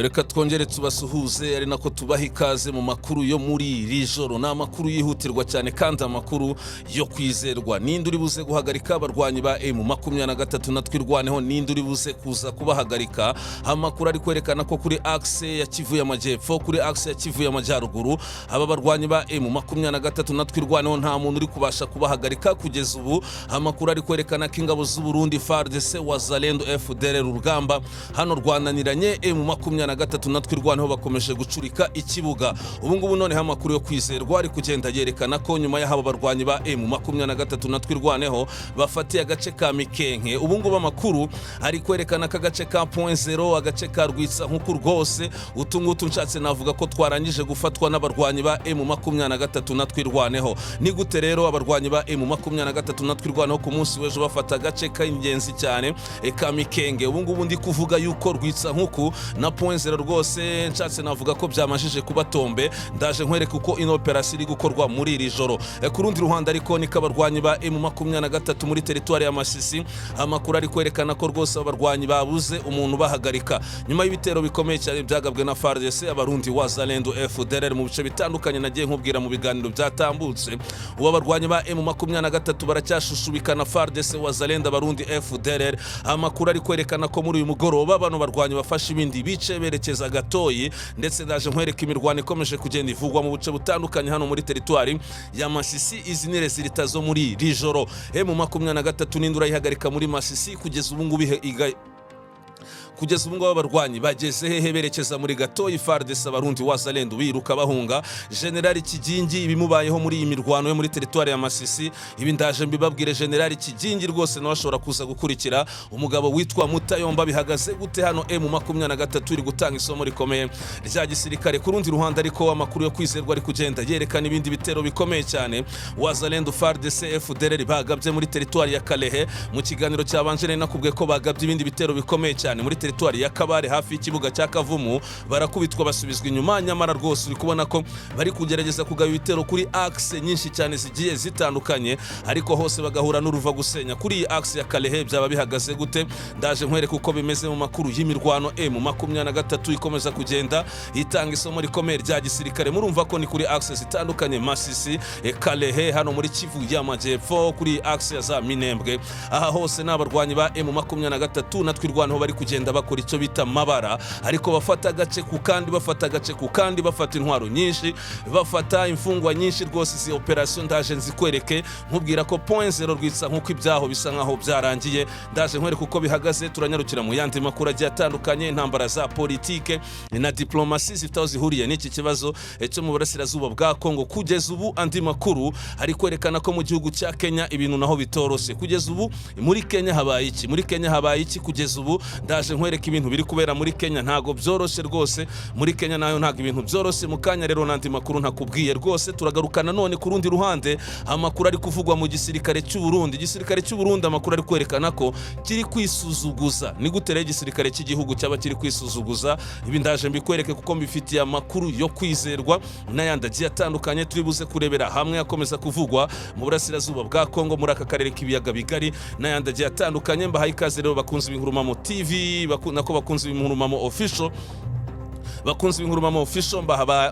Reka twongere tubasuhuze, ari nako tubaha ikaze mu makuru yo muri iri joro. Ni amakuru yihutirwa cyane kandi amakuru yo kwizerwa. Ninde uri buze guhagarika abarwanyi ba M23 na Twirwaneho? Ninde uri buze kuza kubahagarika? Amakuru ari kwerekana ko kuri axe ya Kivu y'Amajyepfo, kuri axe ya Kivu y'Amajyaruguru, aba barwanyi ba M23 na Twirwaneho nta muntu uri kubasha kubahagarika kugeza ubu. Amakuru ari kwerekana ko ingabo z'u Burundi, FARDC, Wazalendo, FDLR, urugamba hano rwananiranye. M23 na Twirwaneho bakomeje gucurika ikibuga ubu ngubu. Noneho amakuru yo kwizerwa ari kugenda yerekana ko nyuma y'aho barwanyi ba M23 na Twirwaneho bafatiye agace ka Mikenke, ubu ngubu amakuru ari kwerekana ko agace ka Point Zero, agace ka Rwitsa nkuku, rwose utu ngutu nshatse navuga ko twarangije gufatwa n'abarwanyi ba M23 na Twirwaneho. Ni gute rero abarwanyi ba M23 na Twirwaneho ku munsi w'ejo bafata agace k'ingenzi cyane ka Mikenge? Ubu ngubu ndi kuvuga yuko Rwitsa nkuku na Point Zero rwose nshatse navuga ko byamajije kuba tombe. Ndaje nkwereka uko ino operasiyo iri gukorwa muri iri joro. Ku rundi ruhande ariko, niko abarwanyi ba M23 muri teritwari ya Masisi, amakuru ari kwerekana ko rwose abarwanyi babuze umuntu ubahagarika nyuma y'ibitero bikomeye cyane byagabwe na FARDC, Abarundi, Wazalendo, FDLR mu bice bitandukanye nagiye nkubwira mu biganiro byatambutse. Ubu abarwanyi ba M23 baracyashushubikana FARDC, Wazalendo, Abarundi, FDLR. Amakuru ari kwerekana ko muri uyu mugoroba bano barwanyi bafashe ibindi bice berekeza Gatoyi, ndetse ndaje nkwereka imirwano ikomeje kugenda ivugwa mu buce butandukanye hano muri teritwari ya Masisi. Izi ni résultats zo muri iri joro. M23 ninde urayihagarika muri Masisi kugeza ubu ngubu? Kugeza ubu ngubu abarwanyi bageze hehe berekeza muri Gatoyi? FARDC, Abarundi, Wazalendo biruka bahunga. General Kigingi, ibimubayeho muri iyi mirwano yo muri teritwari ya Masisi, ibi ndaje mbibabwire. General Kigingi rwose nawe ashobora kuza gukurikira umugabo witwa Mutayomba. Bihagaze gute hano? M23 iri gutanga isomo rikomeye rya gisirikare. Ku rundi ruhande ariko, amakuru yo kwizerwa ari kugenda yerekana ibindi bitero bikomeye cyane Wazalendo, FARDC, FDLR bagabye muri teritwari ya Kalehe. Mu kiganiro cyabanje nari nakubwiye ko bagabye ibindi bitero bikomeye cyane muri teritwari ya Kabare, hafi y'ikibuga cya Kavumu, barakubitwa basubizwa inyuma. Nyamara rwose uri kubona ko bari kugerageza kugaba ibitero kuri axe nyinshi cyane zigiye zitandukanye, ariko hose bagahura n'uruva gusenya. Kuri iyi axe ya Kalehe byaba bihagaze gute? Ndaje nkwereka uko bimeze mu makuru y'imirwano. M23 ikomeza kugenda itanga isomo rikomeye rya gisirikare. Murumva ko ni kuri axe zitandukanye: Masisi, Kalehe, hano muri Kivu y'Amajyepfo, kuri axe ya za Minembwe. Aha hose ni abarwanyi ba M23 na Twirwaneho bari kugenda bakora icyo bita mabara, ariko bafata agace ku kandi, bafata agace ku kandi, bafata intwaro nyinshi, bafata imfungwa nyinshi. Rwose izi operasiyo ndaje nzikwereke, nkubwira ko Point Zero, Rwitsa nk'uko ibyaho bisa nkaho byarangiye. Ndaje nkwereke uko bihagaze. Turanyarukira mu yandi makuru agiye atandukanye. Intambara za politike na diplomasi zifite aho zihuriye n'iki kibazo cyo mu burasirazuba bwa Kongo. Kugeza ubu andi makuru ari kwerekana ko mu gihugu cya Kenya ibintu naho bitoroshye. Kugeza ubu muri Kenya habaye iki? Muri Kenya habaye iki kugeza ubu? Ndaje nkwereka ibintu biri kubera muri Kenya. Ntago byoroshye rwose, muri Kenya nayo ntago ibintu byoroshye. Mu kanya rero n'andi makuru ntakubwiye rwose. Turagaruka nanone ku rundi ruhande, amakuru ari kuvugwa mu gisirikare cy'u Burundi. Igisirikare cy'u Burundi, amakuru ari kwerekana ko kiri kwisuzuguza. Ni gute rero igisirikare cy'igihugu cyaba kiri kwisuzuguza? Ibi ndaje mbikwereke kuko mbifitiye amakuru yo kwizerwa, n'ayandi agiye atandukanye turi buze kurebera hamwe akomeza kuvugwa mu burasirazuba bwa Kongo, muri aka karere k'ibiyaga bigari, n'ayandi agiye atandukanye. Mbahaye ikaze rero, bakunze b'Inkurumamo TV, nako bakunze b'Inkurumamo Official, bakunze b'Inkurumamo Official,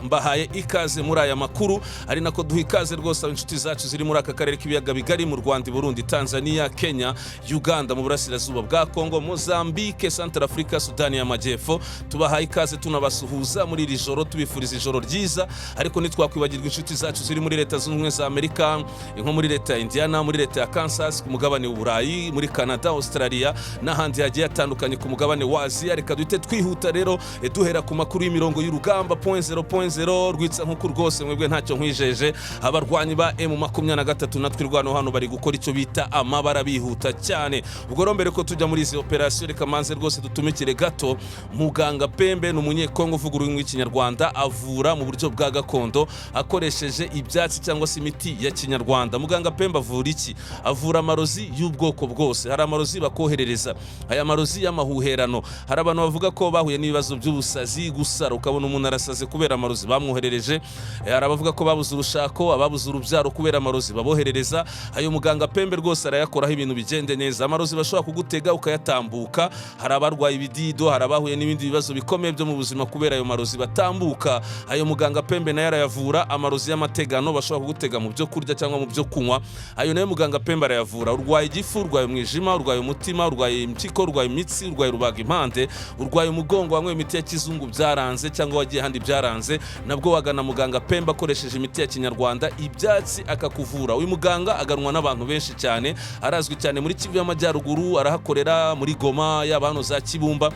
mbahaye ikaze muri aya makuru, ari nako duha ikaze rwose inshuti zacu ziri muri aka karere k'ibiyaga bigari: mu Rwanda, i Burundi, Tanzania, Kenya, Uganda, mu burasirazuba bwa Kongo, Mozambique, Central Africa, Sudani y'Amajyepfo. Tubahaye ikaze, tunabasuhuza muri iri joro, tubifuriza ijoro ryiza. Ariko ntitwakwibagirwa inshuti zacu ziri muri Leta Zunze Ubumwe za Amerika, nko muri leta ya Indiana, muri leta ya Kansas, ku mugabane w'Uburayi, muri Canada, Australia n'ahandi hagiye hatandukanye ku mugabane wa Aziya. Reka duhite twihuta rero, duhera ku makuru y'imirongo y'urugamba. Point zero, Point Zero, Rwitsa nkuko rwose mwebwe ntacyo nkwijeje. Abarwanyi ba M23 na Twirwaneho hano bari gukora icyo bita amabara bihuta cyane. Ubwo rero mbere ko tujya muri izi operasiyo, reka manze rwose dutumikire gato muganga Pembe. Ni Umunyekongo uvuga ururimi rw'Ikinyarwanda, avura mu buryo bwa gakondo akoresheje ibyatsi cyangwa se imiti ya kinyarwanda. Muganga Pembe avura iki? Avura amarozi y'ubwoko bwose. Hari amarozi bakoherereza, aya marozi y'amahuherano. Hari abantu bavuga ko bahuye n'ibibazo by'ubusazi, gusara, ukabona umuntu arasaze kubera amarozi bamwoherereje. Hari abavuga ko babuze urushako, ababuze urubyaro kubera amarozi baboherereza. Ayo muganga Pembe rwose arayakoraho, ibintu bigende neza. Amarozi bashobora kugutega ukayatambuka. Hari abarwaye ibidido, hari abahuye n'ibindi bibazo bikomeye byo mu buzima kubera ayo marozi batambuka. Ayo muganga Pembe nayo arayavura. Amarozi y'amategano bashobora kugutega mu byo kurya cyangwa mu byo kunywa, ayo nayo muganga Pembe arayavura. Urwaye igifu, urwaye umwijima, urwaye umutima, urwaye impyiko, urwaye imitsi, urwaye rubaga impande, urwaye umugongo, wanyweye imiti ya kizungu byaranze cyangwa wagiye ahandi byaranze, nabwo wagana muganga Pembe akoresheje imiti ya kinyarwanda, ibyatsi, akakuvura. Uyu muganga aganwa n'abantu benshi cyane, arazwi cyane muri Kivu y'Amajyaruguru, arahakorera muri Goma, yaba hano za Kibumba,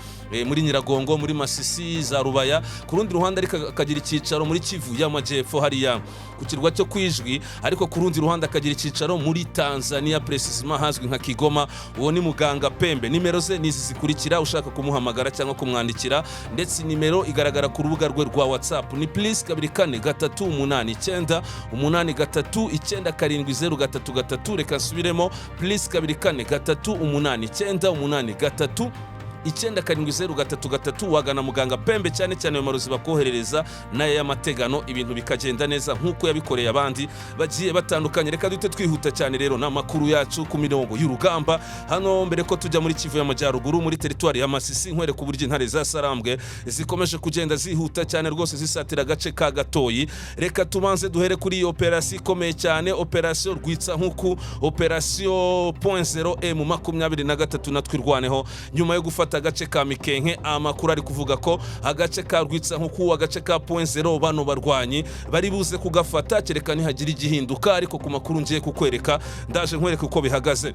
muri Nyiragongo, muri Masisi, za Rubaya. Ku rundi ruhande ariko akagira icyicaro muri Kivu y'Amajyepfo, hariya ku kirwa cyo Kwijwi, ariko ku rundi ruhande akagira icyicaro muri Tanzania, précisément hazwi nka Kigoma. Uwo ni muganga Pembe. Nimero ze ni izi zikurikira, ushaka kumuhamagara cyangwa kumwandikira, ndetse nimero igaragara ku rubuga rwe rwa WhatsApp, ni +243 898 397 033. Reka nsubiremo: +243 898 397 033. Wagana muganga Pembe, cyane cyane ayo marozi bakoherereza n'aya y'amategano, ibintu bikagenda neza nk'uko yabikoreye abandi bagiye batandukanye. Reka duhite twihuta cyane rero n'amakuru yacu ku mirongo y'urugamba hano. Mbere ko tujya muri Kivu y'Amajyaruguru, muri teritwari ya Masisi, nkwereka uburyo intare za Sarambwe zikomeje kugenda zihuta cyane rwose, zisatira agace ka Gatoyi. Reka tubanze duhere kuri iyi operasiyo ikomeye cyane, operasiyo Rwitsa Nkuku, operasiyo Point Zero M23 na Twirwaneho. Nyuma yo gufata agace ka Mikenke, amakuru ari kuvuga ko agace ka Rwitsa Nkuku, agace ka Point Zero, bano barwanyi bari buze kugafata, kereka nihagira igihinduka. Ariko ku makuru ngiye kukwereka, ndaje nkwereka uko bihagaze.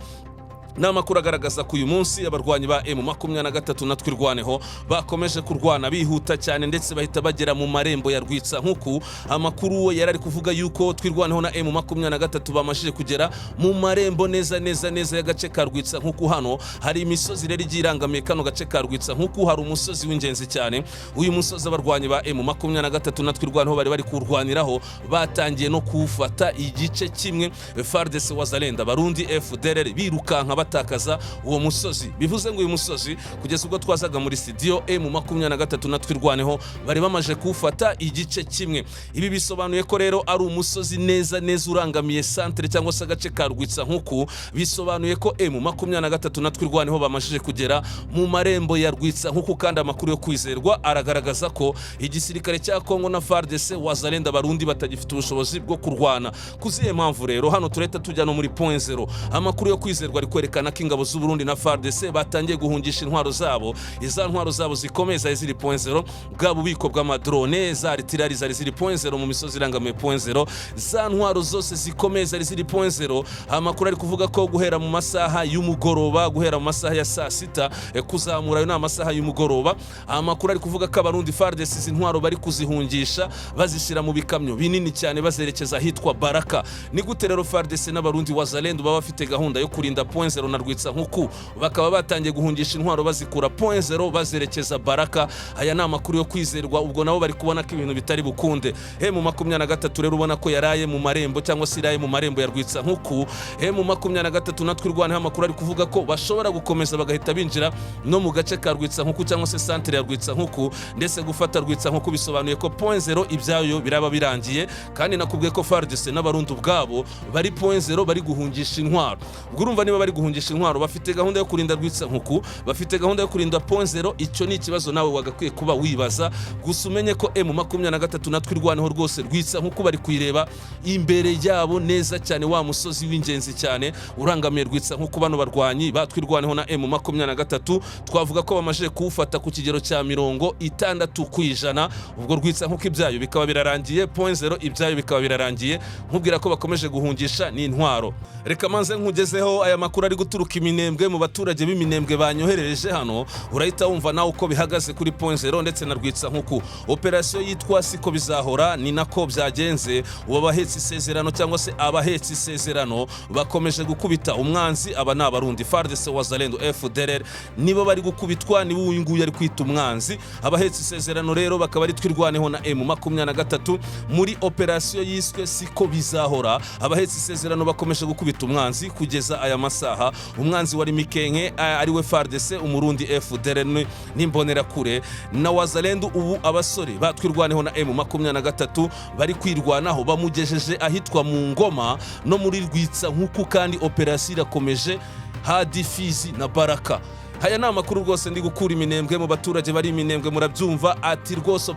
Ni amakuru agaragaza ko uyu munsi abarwanyi ba M23 na Twirwaneho bakomeje kurwana bihuta cyane, ndetse bahita bagera mu marembo ya Rwitsa Nkuku. Amakuru we yari ari kuvuga yuko Twirwaneho na M23 bamashije kugera mu marembo neza neza neza y'agace ka Rwitsa Nkuku. Hano hari imisozi rero igiye irangamiye kano gace ka Rwitsa Nkuku. Hari umusozi w'ingenzi cyane. Uyu musozi abarwanyi ba M23 na Twirwaneho bari bari kuwurwaniraho, batangiye no kuwufata igice kimwe. FARDC, Wazalendo, Abarundi, FDLR birukanka batakaza uwo musozi. Bivuze ngo uyu musozi, kugeza ubwo twazaga muri studio, M23 na Twirwaneho bari bamaze kuwufata igice kimwe. Ibi bisobanuye ko rero ari umusozi neza neza urangamiye centre cyangwa se agace ka Rwitsa Nkuku. Bisobanuye ko M23 na Twirwaneho bamajije kugera mu marembo ya Rwitsa Nkuku, kandi amakuru yo kwizerwa aragaragaza ko igisirikare cya Kongo na FARDC, Wazalendo, Abarundi batagifite ubushobozi bwo kurwana. Kuzihe mpamvu rero? Hano tureta tujya no muri Point Zero. Amakuru yo kwizerwa ari kwerekana ko ingabo z'u Burundi na FARDC batangiye guhungisha intwaro zabo, iza ntwaro zabo zikomeye zari ziri Point Zero, bwa bubiko bw'amadrone, za artillerie zari ziri Point Zero, mu misozi irangamiye Point Zero, za ntwaro zose zikomeye zari ziri Point Zero. Amakuru ari kuvuga ko guhera mu masaha y'umugoroba, guhera mu masaha ya saa sita kuzamura, ayo ni amasaha y'umugoroba, amakuru ari kuvuga ko Abarundi, FARDC, izi ntwaro bari kuzihungisha, bazishyira mu bikamyo binini cyane, bazerekeza ahitwa Baraka. Ni gute rero FARDC n'Abarundi, Wazalendo, baba bafite gahunda yo kurinda Point Zero na Rwitsa Nkuku, bakaba batangiye guhungisha intwaro, bazikura Point Zero bazerekeza Baraka? Aya ni amakuru yo kwizerwa. Ubwo nabo bari kubona ko ibintu bitari bukunde. M23 rero ubona ko yaraye mu marembo, cyangwa se iraye mu marembo ya Rwitsa Nkuku. M23 na Twirwaneho, amakuru ari kuvuga ko bashobora gukomeza bagahita binjira no mu gace ka Rwitsa Nkuku cyangwa se centre ya Rwitsa Nkuku. Ndetse gufata Rwitsa Nkuku bisobanuye ko Point Zero ibyayo biraba birangiye. Kandi nakubwiye ko FARDC n'Abarundi ubwabo bari Point Zero bari guhungisha intwaro. Ubwo urumva, niba bari guhungisha intwaro, bafite gahunda yo kurinda Rwitsa Nkuku, bafite gahunda yo kurinda Point Zero? Icyo ni ikibazo nawe wagakwiye kuba wibaza. Gusa umenye ko M23 na Twirwaneho rwose Rwitsa Nkuku bari kuyireba imbere yabo neza cyane, wa musozi w'ingenzi cyane urangamiye Rwitsa Nkuku. Bano barwanyi batwirwaneho na M23 twavuga ko bamaze kuwufata ku kigero cya 60%. Ubwo Rwitsa Nkuko ibyayo bikaba birarangiye, Point Zero ibyayo bikaba birarangiye. Nkubwira ko bakomeje guhungisha n'intwaro. Reka manze nkugezeho aya makuru ari guturuka Iminembwe, mu baturage b'Iminembwe banyoherereje hano. Urahita wumva nawe uko bihagaze kuri Point Zero ndetse na Rwitsa Nkuku. Operasiyo yitwa Siko Bizahora, ni nako byagenze. Ubu abahetse isezerano, cyangwa se abahetse isezerano, bakomeje gukubita umwanzi. Aba ni Abarundi, FARDC, Wazalendo, FDLR, nibo bari gukubitwa, nibo uyu nguyu ari kwita umwanzi. Abahetse isezerano rero bakaba ari Twirwaneho na M23 muri operasiyo yiswe Siko Bizahora. Abahetse isezerano bakomeje gukubita umwanzi kugeza aya masaha. saha umwanzi wari Mikenke, ariwe FARDC, Umurundi, FDLR n'Imbonerakure na Wazalendo. Ubu abasore batwirwaneho na M23 bari kwirwanaho, bamugejeje ahitwa mu Ngoma no muri Rwitsa nkuku, kandi operasiyo irakomeje hadi Fizi na Baraka. Aya ni amakuru rwose ndi gukura Iminembwe mu baturage bari Iminembwe. Murabyumva ati rwose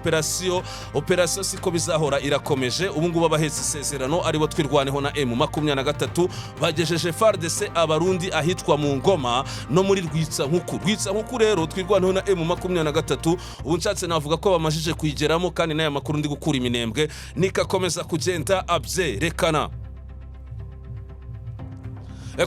operasiyo siko bizahora, irakomeje. Ubu ngubu abahetse isezerano aribo Twirwaneho na M23 bagejeje FARDC, Abarundi ahitwa mu Ngoma no muri Rwitsa nkuku. Rwitsa nkuku rero Twirwaneho na M23 ubu nshatse navuga ko bamajije kuyigeramo, kandi n'aya makuru ndi gukura Iminembwe nikakomeza kugenda abyerekana.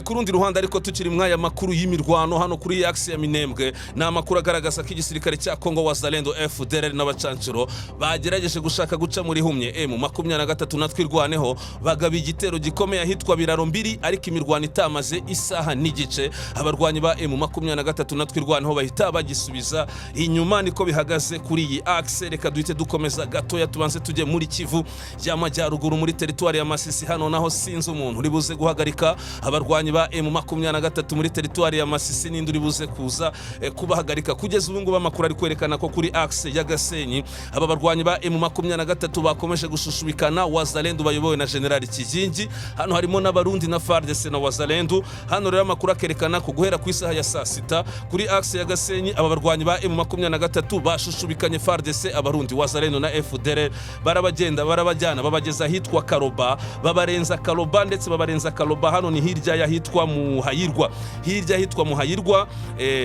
Ku rundi ruhande ariko, tukiri mwaya makuru y'imirwano hano kuri axe ya Minembwe, ni amakuru agaragaza ko igisirikare cya Kongo, Wazalendo, FDLR n'abacancuro bagerageje gushaka guca muri humye M23 na Twirwaneho, bagaba igitero gikomeye ahitwa Biraro Mbiri, ariko imirwano itamaze isaha n'igice abarwanyi ba M23 na Twirwaneho bahita bagisubiza inyuma. Niko bihagaze kuri iyi axe. Reka duhite dukomeza gatoya, tubanze tujye muri Kivu y'Amajyaruguru, muri teritwari ya Masisi. Hano naho sinzi umuntu uri buze guhagarika abarwanyi ba M23 muri teritwari ya Masisi, n'indi uri buze kuza kubahagarika. Kugeza ubu ngubu amakuru ari kwerekana ko kuri axe ya Gasenyi aba barwanyi ba M23 bakomeje gushushubikana Wazalendo bayobowe na General Kigingi. Hano harimo n'Abarundi na FARDC na Wazalendo. Hano rero amakuru akerekana ko guhera ku isaha ya saa sita kuri axe ya Gasenyi aba barwanyi ba M23 bashushubikanye FARDC, Abarundi, Wazalendo na FDLR, barabagenda barabajyana, babageza ahitwa Karoba, babarenza Karoba, ndetse babarenza Karoba. Hano ni hirya y'ahitwa Muhayirwa, hirya ahitwa Muhayirwa,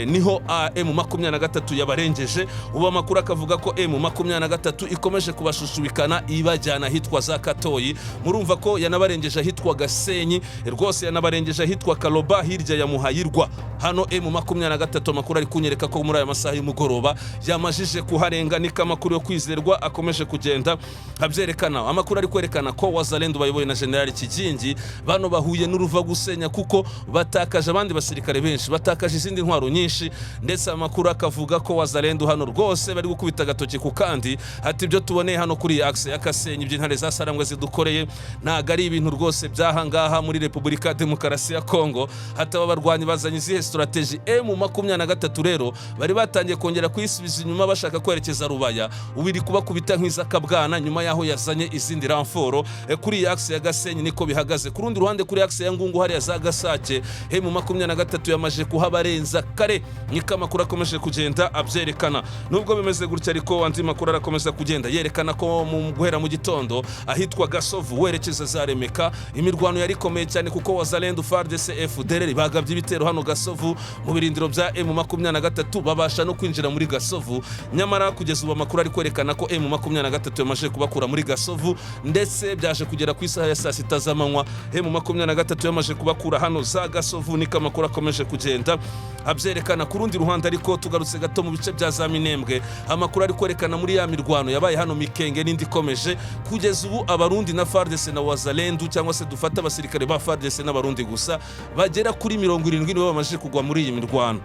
niho M23 yabarengeje. Ubu amakuru akavuga ko M23 ikomeje kubashushubikana ibajyana ahitwa za Katoyi. Murumva ko yanabarengeje ahitwa Gasenyi rwose, yanabarengeje ahitwa Karoba hirya ya Muhayirwa. Hano M23 amakuru ari kunyereka ko muri aya masaha y'umugoroba yamajije kuharenga, niko amakuru yo kwizerwa akomeje kugenda abyerekana. Amakuru ari kwerekana ko Wazalendo bayobowe na General Kigingi bano bahuye n'uruva gusenya, kuko batakaje abandi basirikare benshi, batakaje izindi ntwaro nyinshi, ndetse amakuru akavuga ko Wazalendo hano rwose bari gukubita agatoki ku kandi, ati ibyo tuboneye hano kuri iyi axe ya Kasenyi, iby'intare za Sarangwe zidukoreye, ntabwo ari ibintu rwose by'ahangaha muri Repubulika ya Demokarasi ya Kongo. Hataba abarwanyi bazanye izihe strategy? M23 rero bari batangiye kongera kuyisubiza inyuma bashaka kwerekeza Rubaya, ubu iri kubakubita nk'izakabwana nyuma y'aho yazanye izindi renfort. Kuri iyi axe ya Gasenyi niko bihagaze. Ku rundi ruhande, kuri axe ya Ngungu hariya za Gasake, M23 yamaze kuhabarenza kare, niko amakuru akomeje kugenda abyerekana. Nubwo bimeze gutya ariko, andi makuru arakomeza kugenda yerekana ko mu guhera mu gitondo ahitwa Gasovu werekeza za Remeka imirwano yari ikomeye cyane, kuko Wazalendo, FARDC, FDLR bagabye ibitero hano Gasovu mu birindiro bya M23, babasha no kwinjira muri Gasovu. Nyamara kugeza ubu amakuru ari kwerekana ko M23 yamaze kubakura muri Gasovu, ndetse byaje kugera ku isaha ya saa sita z'amanywa M23 yamaze kubakura hano za Gasovu, niko amakuru akomeje kugenda abyerekana. Ku rundi ruhande ariko, tugarutse gato mu bice bya za Minembwe, amakuru ari kwerekana muri ya mirwano yabaye hano Mikenge n'indi ikomeje, kugeza ubu Abarundi na FARDC na Wazalendo, cyangwa se dufate abasirikare ba FARDC n'Abarundi gusa bagera kuri 70 nibo bamaze kugwa muri iyi mirwano,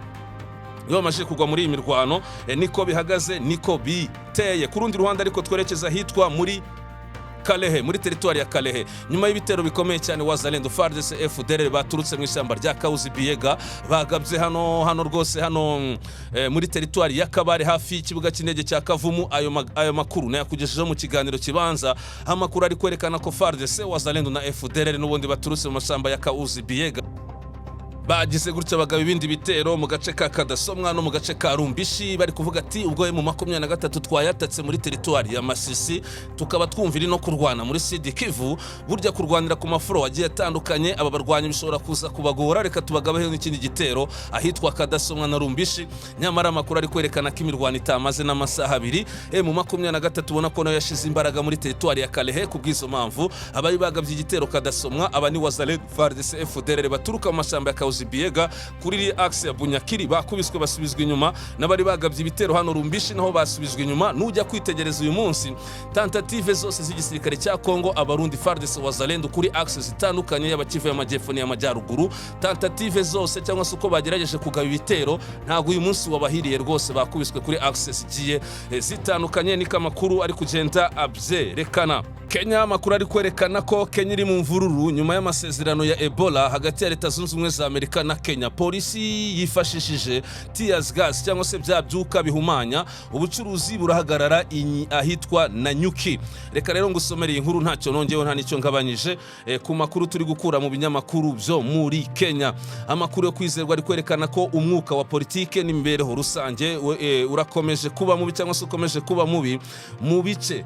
nibo bamaze kugwa muri iyi mirwano. Niko bihagaze, niko biteye. Ku rundi ruhande ariko, twerekeza ahitwa muri Kalehe, muri teritwari ya Kalehe, nyuma y'ibitero bikomeye cyane Wazalendo, FARDC, FDLR baturutse mu ishyamba rya Kauzi Biega bagabye hano rwose hano muri teritwari ya Kabare hafi y'ikibuga cy'indege cya Kavumu. Ayo makuru nayakugejejeho mu kiganiro kibanza. Amakuru ari kwerekana ko FARDC, Wazalendo na FDLR n'ubundi baturutse mu mashyamba ya Kauzi Biega bagize gutya bagaba ibindi bitero mu gace ka Kadasomwa no mu gace ka Rumbishi. Bari kuvuga ati ubwo M23 twayatatse muri teritwari ya Masisi, tukaba twumva iri no kurwana muri Sud Kivu, burya kurwanira ku mafuro agiye atandukanye aba barwanyi bishobora kuza kubagora, reka tubagabeho n'ikindi gitero ahitwa Kadasomwa na Rumbishi. Nyamara amakuru ari kwerekana ko imirwano itamaze n'amasaha 2, M23 ubona ko nayo yashize imbaraga muri teritwari ya Kalehe. Ku bw'izo mpamvu abari bagabye igitero Kadasomwa, aba ni Wazalendo, FARDC, FDLR baturuka mu mashyamba ya Kauzi Biega kuri iri axe ya Bunyakiri, bakubiswe basubizwa inyuma, n'abari bagabye ibitero hano Rumbishi naho basubizwa inyuma. Nujya kwitegereza uyu munsi tentative zose z'igisirikare cya Kongo, Abarundi, FARDC, Wazalendo kuri axe zitandukanye y'Abakivu y'Amajyepfo n'iy'Amajyaruguru, tentative zose cyangwa se uko bagerageje kugaba ibitero ntabwo uyu munsi wabahiriye rwose, bakubiswe kuri axe zigiye zitandukanye, niko amakuru ari kugenda abyerekana. Kenya, amakuru ari kwerekana ko Kenya iri mu mvururu nyuma y'amasezerano ya Ebola hagati ya Leta Zunze Ubumwe za Amerika na Kenya. Polisi yifashishije tears gas cyangwa se bya byuka bihumanya, ubucuruzi burahagarara ahitwa Nanyuki. Reka rero ngusomere iyi nkuru, ntacyo nongeyeho, nta n'icyo ngabanyije ku makuru turi gukura mu binyamakuru byo muri Kenya. Amakuru yo kwizerwa ari kwerekana ko umwuka wa politike n'imibereho rusange urakomeje kuba mubi cyangwa se ukomeje kuba mubi mu bice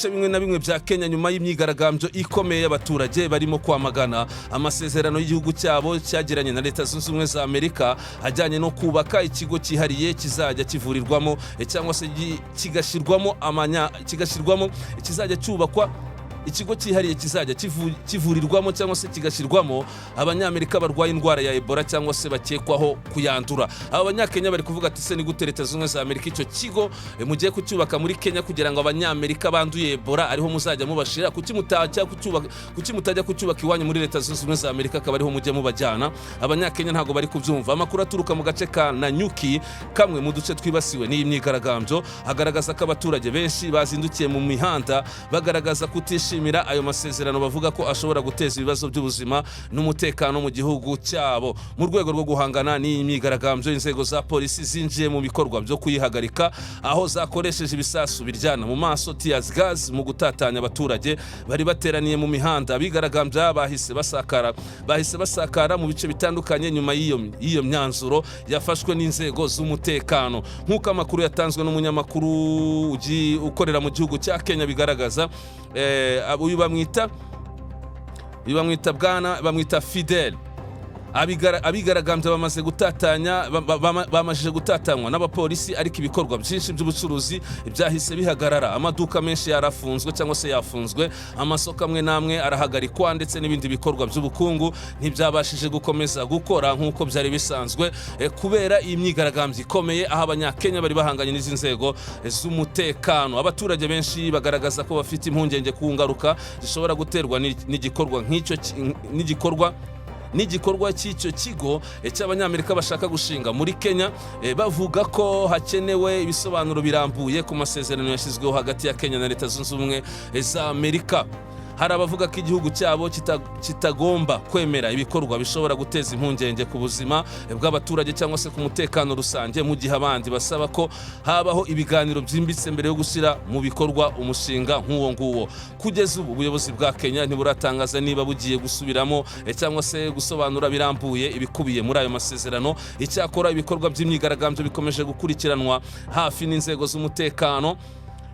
bimwe na bimwe bya Kenya nyuma y'imyigaragambyo ikomeye y'abaturage barimo kwamagana amasezerano y'igihugu cyabo cyagiranye na Leta Zunze Ubumwe za Amerika ajyanye no kubaka ikigo cyihariye kizajya kivurirwamo cyangwa se kigashyirwamo amanya kigashyirwamo kizajya cyubakwa, ikigo cyihariye kizajya kivurirwamo cyangwa se kigashyirwamo Abanyamerika barwaye indwara ya Ebola cyangwa se bakekwaho kuyandura. Aba Banyakenya bari kuvuga ati: "Se ni gute Leta Zunze Ubumwe za Amerika icyo kigo mugiye kucyubaka muri Kenya kugira ngo Abanyamerika banduye Ebola ariho muzajya mubashira? Kuki mutajya kucyubaka iwanyu muri Leta Zunze Ubumwe za Amerika, akaba ariho mujya mubajyana?" Abanyakenya ntabwo bari kubyumva. Amakuru aturuka mu gace ka Nanyuki, kamwe mu duce twibasiwe n'iyi myigaragambyo, agaragaza ko abaturage benshi bazindukiye mu mihanda bagaragaza kutishimira ayo masezerano, bavuga ko ashobora guteza ibibazo by'ubuzima n'umutekano mu gihugu cyabo. Mu rwego rwo guhangana n'iyi myigaragambyo, inzego za polisi zinjiye mu bikorwa byo kuyihagarika, aho zakoresheje ibisasu biryana mu maso, tears gas, mu gutatanya abaturage bari bateraniye mu mihanda. Abigaragambya bahise basakara mu bice bitandukanye nyuma y'iyo myanzuro yafashwe n'inzego z'umutekano. Nk'uko amakuru yatanzwe n'umunyamakuru ukorera mu gihugu cya Kenya bigaragaza, uyu bamwita bwana, bamwita Fidel. Abigaragambya bamaze gutatanya bamajije gutatanywa n'abapolisi, ariko ibikorwa byinshi by'ubucuruzi byahise bihagarara. Amaduka menshi yarafunzwe cyangwa se yafunzwe, amasoko amwe n'amwe arahagarikwa, ndetse n'ibindi bikorwa by'ubukungu ntibyabashije gukomeza gukora nk'uko byari bisanzwe kubera iyi myigaragambyo ikomeye, aho Abanyakenya bari bahanganye n'izi nzego z'umutekano. Abaturage benshi bagaragaza ko bafite impungenge ku ngaruka zishobora guterwa n'igikorwa nk'icyo n'igikorwa cy'icyo kigo cy'Abanyamerika bashaka gushinga muri Kenya, bavuga ko hakenewe ibisobanuro birambuye ku masezerano yashyizweho hagati ya Kenya na Leta Zunze Ubumwe za Amerika. Hari abavuga ko igihugu cyabo kitagomba kwemera ibikorwa bishobora guteza impungenge ku buzima bw'abaturage cyangwa se ku mutekano rusange, mu gihe abandi basaba ko habaho ibiganiro byimbitse mbere yo gushyira mu bikorwa umushinga nk'uwo nguwo. Kugeza ubu, ubuyobozi bwa Kenya ntiburatangaza niba bugiye gusubiramo cyangwa se gusobanura birambuye ibikubiye muri ayo masezerano. Icyakora, ibikorwa by'imyigaragambyo bikomeje gukurikiranwa hafi n'inzego z'umutekano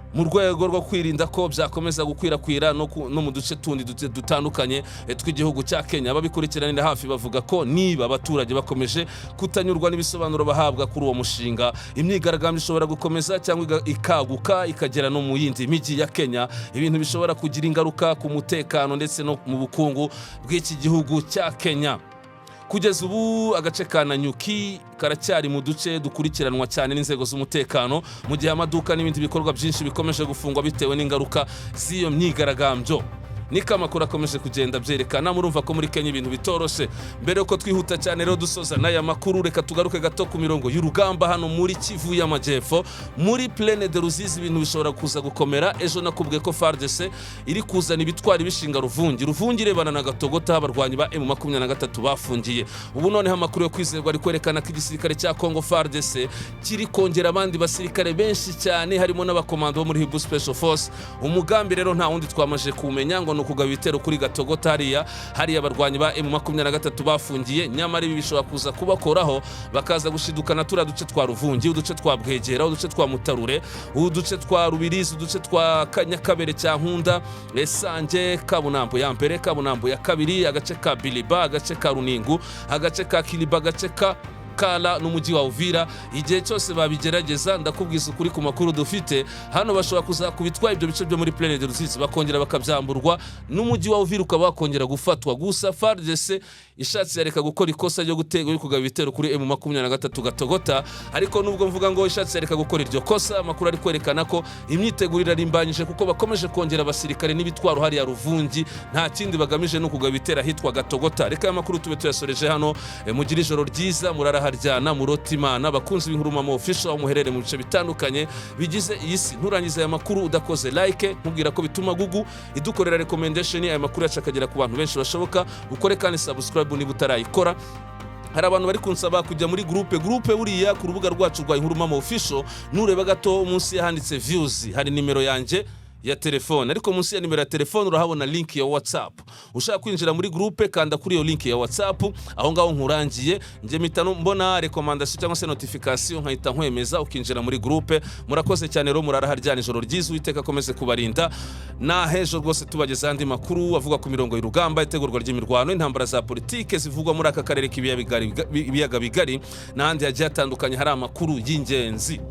mu rwego rwo kwirinda ko byakomeza gukwirakwira no mu duce tundi dutandukanye tw'igihugu cya Kenya. Ababikurikiranira hafi bavuga ko niba abaturage bakomeje kutanyurwa n'ibisobanuro bahabwa kuri uwo mushinga, imyigaragambyo ishobora gukomeza cyangwa ikaguka ikagera no mu yindi mijyi ya Kenya, ibintu bishobora kugira ingaruka ku mutekano ndetse no mu bukungu bw'iki gihugu cya Kenya. Kugeza ubu, agace ka Nanyuki karacyari mu duce dukurikiranwa cyane n'inzego z'umutekano, mu gihe amaduka n'ibindi bikorwa byinshi bikomeje gufungwa bitewe n'ingaruka z'iyo myigaragambyo. Niko amakuru akomeje kugenda byerekana. Murumva ko muri Kenya ibintu bitoroshe. Mbere yuko twihuta cyane rero dusoza n'aya makuru, reka tugaruke gato ku mirongo y'urugamba hano muri Kivu y'Amajyepfo, muri Plaine de Ruzizi. Ibintu bishobora kuza gukomera. Ejo nakubwiye ko FARDC iri kuzana ibitwari bishinga Ruvungi. Ruvungi irebana na Gatogota, abarwanyi ba M23 bafungiye. Ubu noneho amakuru yo kwizerwa ari kwerekana ko igisirikare cya Congo FARDC kiri kongera abandi basirikare benshi cyane, harimo n'abakomando bo muri Hibu Special Force. Umugambi rero nta wundi, twamaze kumenya ngo ni ukugaba ibitero kuri Gatogota, hariya abarwanyi ba M23 bafungiye. Nyamara ibi bishobora kuza kubakoraho, bakaza gushidukana turiya duce twa Ruvungi, uduce twa Bwegera, uduce twa Mutarure, uduce twa Rubirizi, uduce twa Kanyakabere cya Nkunda, Sange, Kabunambo ya mbere, Kabunambo ya kabiri, agace ka Biliba, agace ka Runingu, agace ka Kiliba, agace ka Kala n'umujyi wa Uvira. Igihe cyose babigerageza, ndakubwiza ukuri, ku makuru dufite hano, bashobora kuzakubitwa ibyo bice byo muri Plaine de Ruzizi bakongera bakabyamburwa, n'umujyi wa Uvira ukaba wakongera gufatwa. Gusa FARDC Ishatse yareka gukora ikosa ryo gutega, yo kugaba ibitero kuri M23 Gatogota. Ariko nubwo mvuga ngo ishatse yareka gukora iryo kosa, amakuru ari kwerekana ko imyiteguro irarimbanyije, kuko bakomeje kongera abasirikare n'ibitwaro hariya Ruvungi. Nta kindi bagamije, no kugaba ibitero ahitwa Gatogota. Reka aya makuru tube tuyasoreje hano. Mugire ijoro ryiza, muraraharyana, murota Imana. Bakunzi b'Inkuru Mama Official, aho muherere mu bice bitandukanye bigize iyi si, nturangize aya makuru udakoze like. Nkubwira ko bituma Google idukorera recommendation, aya makuru yacu akagera ku bantu benshi bashoboka. Ukore kandi subscribe niba utarayikora. Hari abantu bari kunsaba kujya muri groupe buriya ku rubuga rwacu rwa Inkuru Mama Official. Nureba gato munsi yahanditse views, hari nimero yanjye ya telefone, ariko munsi ya nimero ya telefone urahabona link ya WhatsApp. Ushaka kwinjira muri groupe, kanda kuri iyo link ya WhatsApp aho ngaho nkurangiye. Njye mpita mbona recommandation cyangwa se notification, nkahita nkwemeza ukinjira muri groupe. Murakoze cyane rero, muraraharyana, ijoro ryiza, Uwiteka akomeze kubarinda. Nahejo rwose tubageza andi makuru avuga ku mirongo y'urugamba, itegurwa ry'imirwano, intambara za politike zivugwa muri aka karere k'ibiyaga bigari n'ahandi hagiye hatandukanye hari amakuru y'ingenzi.